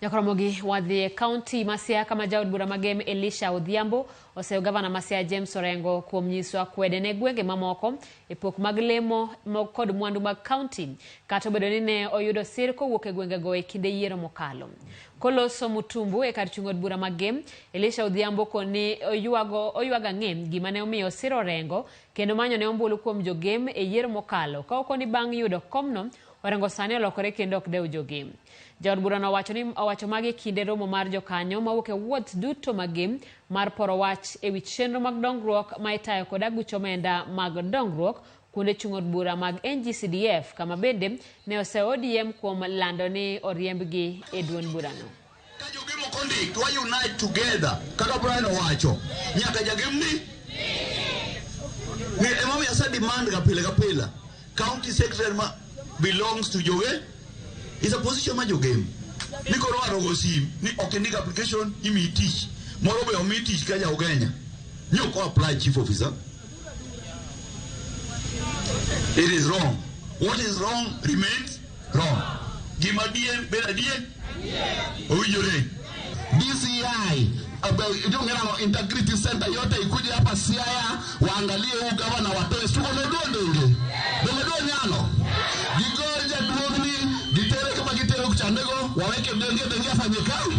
Nyakoromogi wadhi e kaunti ma Siaya kama jaod bura ma Gem Elisha Odhiambo oseyo gavana ma Siaya James Orengo kuom nyiso akwede ne gwenge mamoko e pok mag lemo kod mwandu mag kaunti kata obedo ni ne oyudo sir kowuok e gwengego e kinde yiero mokalo. Koloso Mutumbu e kar chung' od bura ma Gem, Elisha Odhiambo koni oywago oywago ang'e gima ne omiyo osiro Orengo kendo manyo ne ombulu kuom jogem e yiero mokalo ka okoni bang' yudo komno Orengo sani olokore kendo ok dew jogem. Jaod burano owacho ni owacho magi e kinde romo mar jokanyo mawuok e wards duto mag Gem mar poro wach ewi chenro mag dongruok ma itayo kod aguch omenda mag dongruok kuonde chung' od bura mag NGCDF kama bende ne oseyo ODM kuom lando ni oriembgi e duond burano. Ka jogem ok ondik to wa unite together kaka Brian owacho nyaka jagem ni ni emomiyo ase demand ga pile ka pile county secretary ma belongs to joge is a position ma jogem ni koro warogo sim ni ok indik application imiyi tich moro be omi tich ka ja Ugenya ni ok apply chief officer. It is wrong. What is wrong remains wrong. Gima adier bedo adier. Owinjore. DCI Jongerano Integrity Center yote ikuje hapa Siaya waangalie huu gavana watoe suko no duo ndenge donge duo nyalo gigol jaduong'ni gitere kama gitero kuchandego waweke denge denge afanye kazi.